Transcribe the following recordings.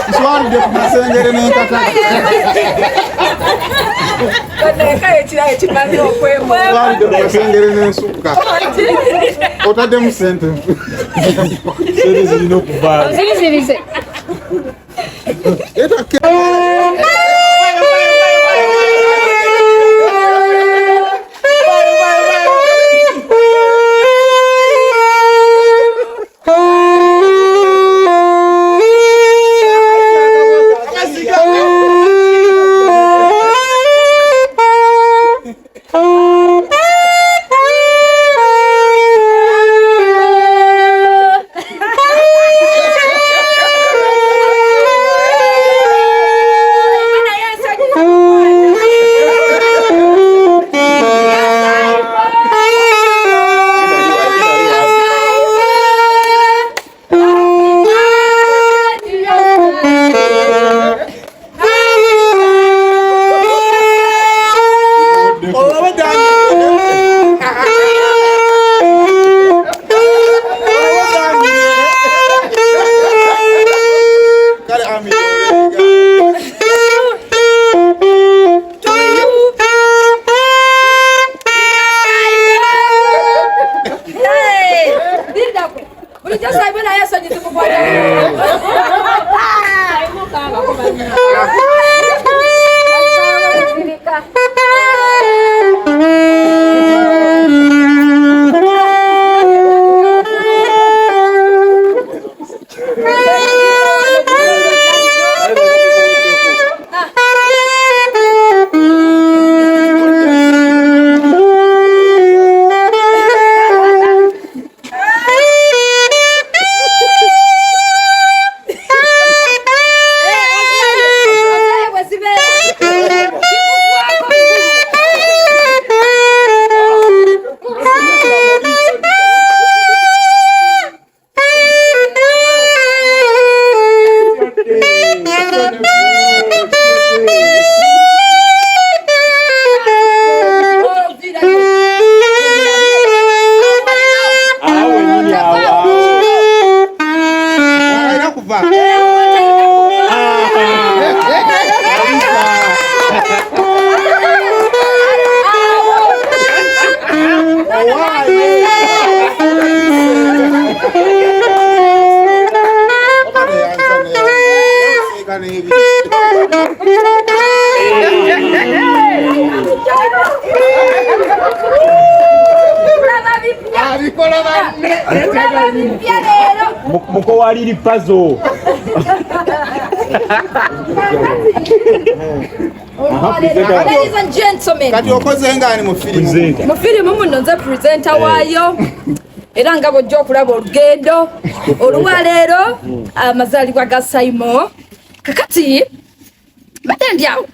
Nswalidde ku masengere n'enkata. Nswalidde ku masengere n'ensukka. Otaddemu ssente. Sente zirina okuvaayo. Onzirizirize. Muko waliri pazo. Ladies and gentlemen. Kati okoze ngani mu filimu? Mu filimu muno nze presenter waayo. Era nga bw'ojja okulaba olugendo olwaleero amazaalibwa ga Simon. Kakati mbadde ndi awo.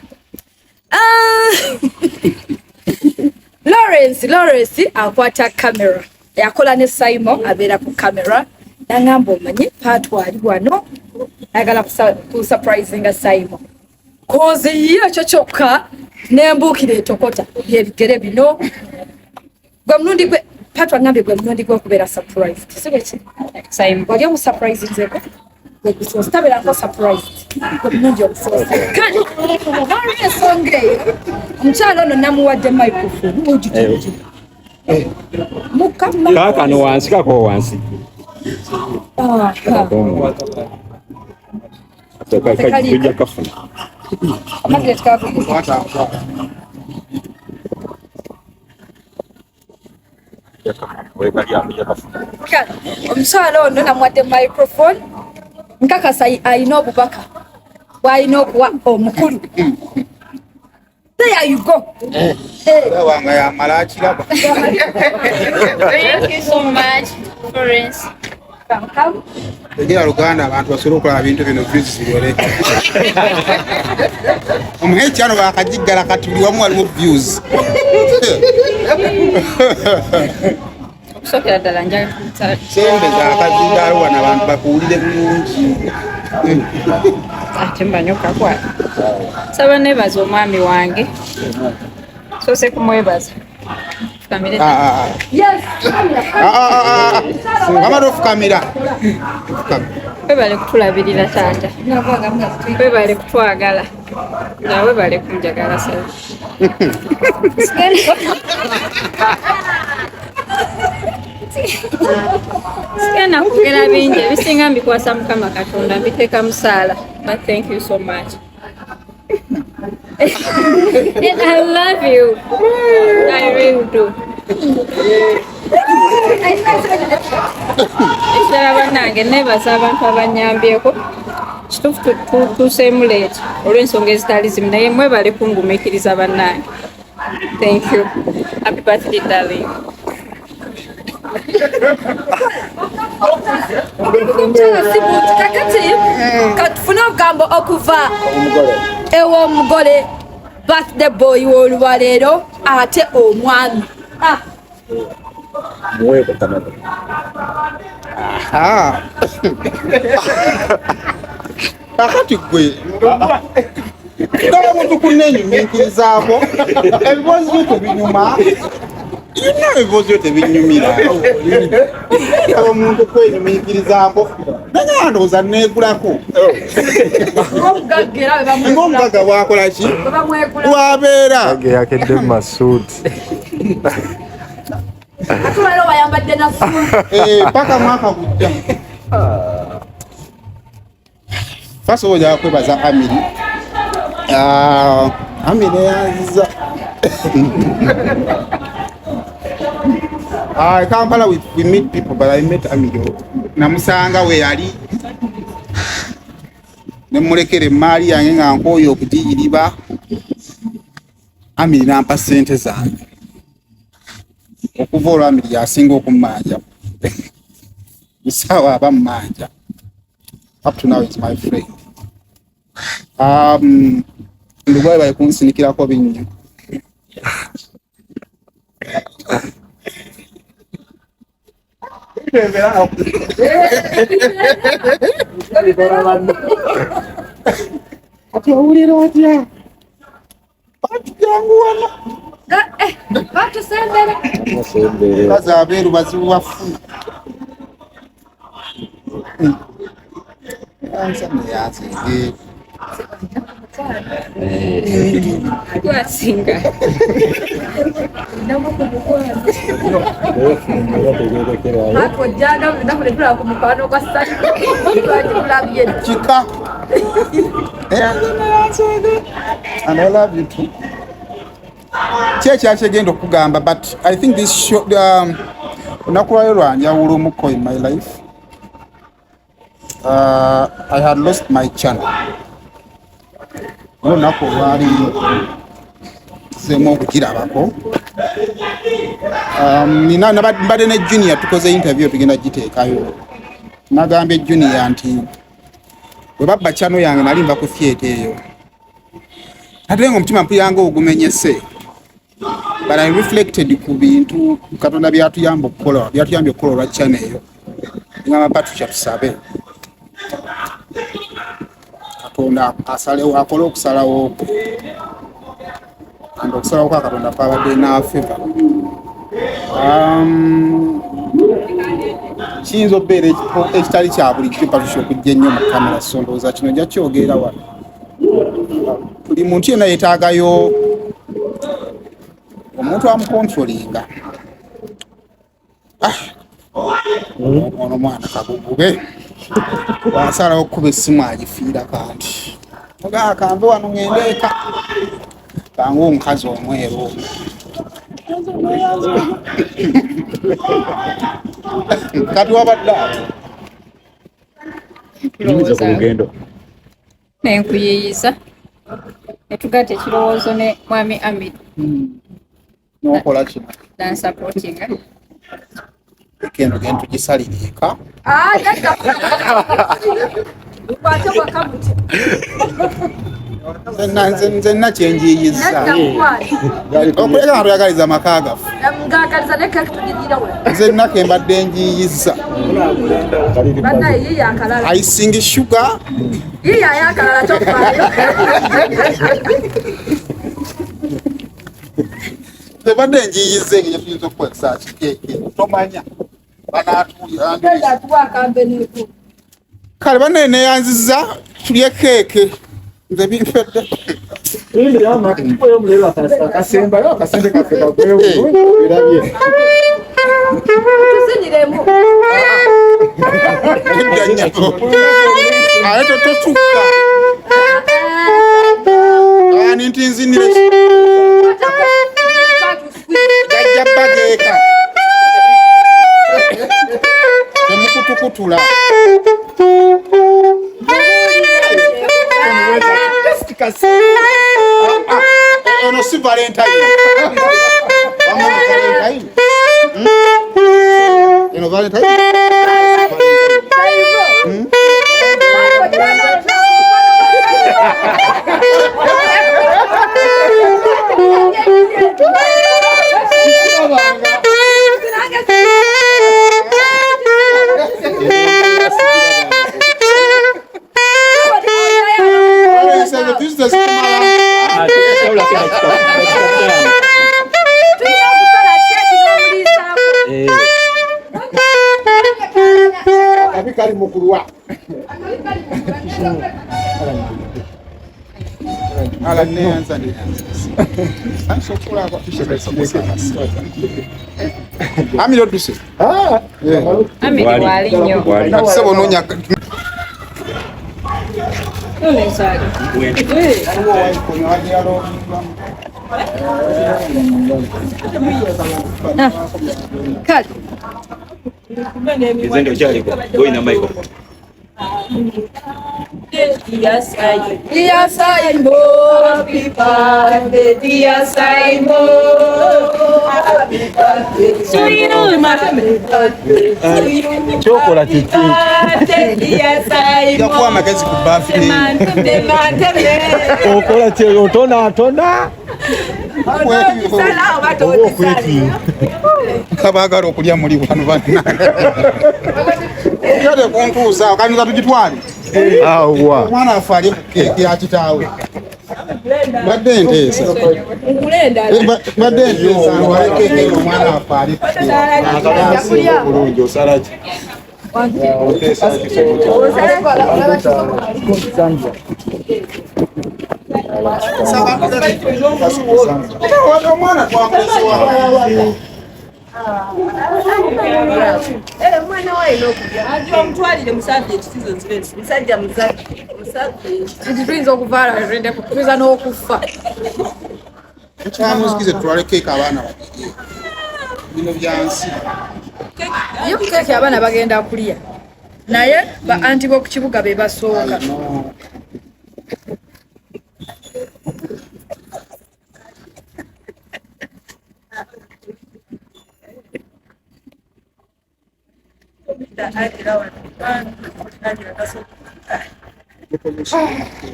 Lawrence akwata kamera. Yakola ne Simon abeera ku kamera. Nangamba omanyi Patwa ali wano ayagala ku surprisinga Simon. Kozi ye ekyo kyokka nembuukira etokota byebigere bino. Gwe mulundi gwe Patwa ngambye gwe mulundi gwe okubeera surprised. Si bwe ki? Simon. Wali omusurprisinzeko? Gwe gusoose tabeerako surprised. Gwe mulundi ogusoose. Kale waliwo ensonga eyo omukyala ono namuwadde microphone bw'ogituuki. Mukama. Kaakano wansi kako wansi. Tujja kafuna. Omukyala ono namuwadde microphone nkakasa alina obubaka bw'alina okuwa omukulu. There you go. Thank you so much, Florence. Welcome. Tegera Luganda abantu basobole okulaba bintu bino views ziwere. Omuhe kyano bakagiggala kati buli wamu waliwo views. Okusookera ddala njagala Sembe zakazindaalo wano abantu bakuwulire bulungi. Ate mbanyoka kwata. Nsaba neebaza omwami wange. Soose kumwebaza. Fukamire. Ah, ah, Yes. ah. Wama tofukamira. Webale kutulabirira taata. Webale kutwagala. Na webale kunjagala sasa. Sigenda kwogera bingi ebisinga mbikwasa Mukama Katonda mbiteeka musaala. But thank you so much. And I love you. I really do. Ekirala bannange neebaza abantu abanyambyeko. Kituufu tutuuseemu leeti olw'ensonga ezitali zimu naye mwebale kungumiikiriza bannange. Thank you. Happy birthday darling. Omukyala si muntu kakati katufune obugambo okuva ew'omugole birthday boy w'olwaleero ate omwami. Ah, Muweeko tamata. Ah. Kakati gwe ddala muntu kunnenyumiikirizaako ebiboozi byo tebinyuma yonna ebiboozi byo tebinyumira omuntu kwenyumiikirizaako naye ndowooza neegulako ng'omugagga era bwe bamwegula- ng'omugagga bwakola ki bwe bamwegula. bwabeera Ge yakedde mu masuuti. Ate olwaleero wayambadde na ssuuti. Eh, paka mwaka gujja. First of all, njagala kwebaza Amiri. Ah, Amiri yanziza. Ah, Kampala we meet people but I met Amiri. Namusanga we yali ne mulekera emmaali yange nga nkooye okugiyiriba. Amiri n'ampa ssente zange. Okuva olwo Amiri yasinga okummanja. Musawo aba mmanja. Up to now is my friend. Ndugwayi bali kunsinikirako binnyo. Kati owulira otya? Batujangu wano. Batusembera. Kazi abeeru bazibu bafuna. Yansa neyansinge. Gwasinga. Hapo jana lunaku ne tulaba ku mukwano gwa Ssanyu. Twagimulabye. Kika. Yansa neyansinge. And I love you too. Ki ekyakyegenda okugamba but I think this show olunaku lwayo lwanjawulo muko in my life. I had lost my channel. Olunaku olwali zeemu okugirabako. Nina mbadde ne Junior tukoze interview tugenda giteekayo. Nagambye Junior nti bwe babba channel yange nali nva ku theatre eyo. Ate ng'omutima mpulira nga ogumenyese. But I reflected ku bintu Katonda byatuyamba okukola, byatuyambye okukola olwa channel eyo. Ngamba Patricia tusabe. Katonda asalewo akole okusalawo kwe. And okusalawo kwa Katonda kwabadde na favor. Kiyinza okubeera ekitali kya bulijjo Patricia okujja ennyo mu kamera so ndowooza kino nja kyogerera wano. Buli muntu yenna yeetaagayo omuntu amukontrolinga. Ah, ono mwana kagugube wasalawo okukuba essimu agifiira kanti ogaa kanve wano ngende eka kange omukazi omweru ono. Kati wabadde awo Nyumiza ku lugendo. Nenkuyiiyiza. Ne tugatta ekirowoozo ne Mwami Amid. N'okola kino. Nansupportinga. Kendo genda tugisalire eka. Ah, nedda. Mukwate waka mutya. Nze nna kyenjiyiza. Nedda mukwate. Okuleka nga tuyagaliza amaka gaffe. Ngagaliza ne keke tugigira we. Nze nna ke mbadde njiyiza. Bannaye yiiyo akalala. Icing sugar. Yiiyo ayakalala tofaayo. Tebadde njiyiza engeri tuyinza okukozesa kikeeke tomanya banaatuulira. Kale banne neyanziza tulye keeke nze binfedde. Akasembayo akasente kaffe kagwewo birabye. Tuziniremu. Ate totukka. Ani nti nzinire gajja bageeka temukutukutula. Ono si Valentine. Wamma Valentine. Eno Valentine. Kali mukulwa. Ala neyanza Amiri odduse. Amiri wali nnyo. Kati ssebo onoonya Kale. Izende okyaliko goyina microphone. Dear Simon, happy birthday, dear Simon. Happy birthday to you. Happy birthday to you. Kyokola kiki? Dear Simon. Yakuwa amagezi ku birthday. Okola ki otonaatona? Oba okwetinga. Kabaagala okulya muli wano banna. Yate kuntuusa kaniza tugitwale. Awa. Omwana affe alye ku keeki ya kitaawe. Badde nteesa. Badde nteesa ntwale keeki eno omwana affe alye ku keeki. Obulungi osala ki? Oteesa ki? Omwana twamulesewa. Omutwalire musajja ekisizo nzibe musajja Nti tuyinza okuvaala tuyinza n'okufa. Ekyamuzikize tutwale keeki abaana bagirye. Bino bya nsi. Ye ku keeki abaana bagenda kulya. Naye ba anti b'oku kibuga be basooka.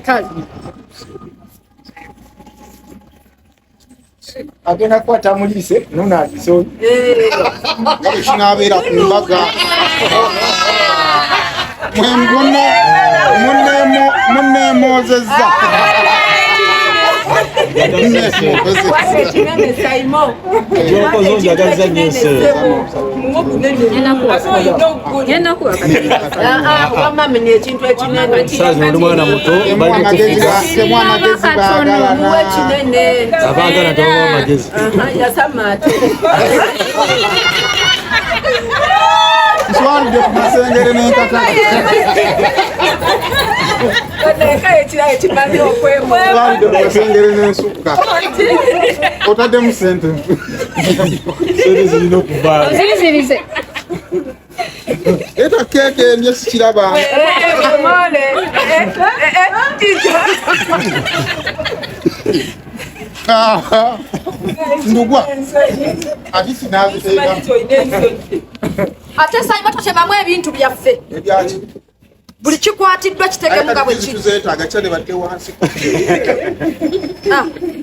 Kale. Agenda kukwata muliise nono agisonye. Nga bwe kinaabeera ku mbaga. Munneemoozezza. Oli mwana muto abaagala tebawa amagezi. Nswalidde ku masengere n'enkata. Nswalidde ku masengere n'ensukka. Otaddemu ssente. Ssente zirina okuvaayo. Ozirizirize. Leeta keeki endye sikiraba. Ndugwa. Ate sinaaziteekamu. Ate Simon totemamu ebintu byaffe. Ebyaki? Buli kikwatiddwa kitegemu nga bwe kiri. Tuzeetaaga kyane badde wansi.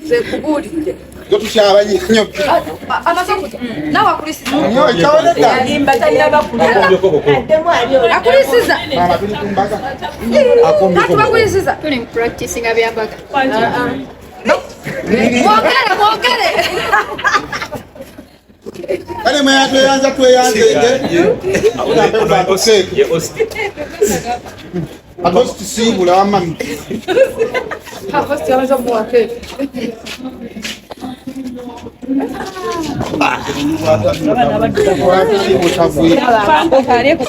Nze nkubuulidde. Zo tukyabanyi nnyo. Amaze okujja. Naawe akulisiza. Nnyo ekyawedde. Akulisiza. Maama tuli ku mbaga. Kati bakulisiza. Tuli mu practice nga byambaga. Mwogere, mwogere. Kale mwe tweyanza tweyanzenge. Ye host. Ate tusiibula wamma. Host yamaze omuwa keeki. Lwaki butagwira? Alye ku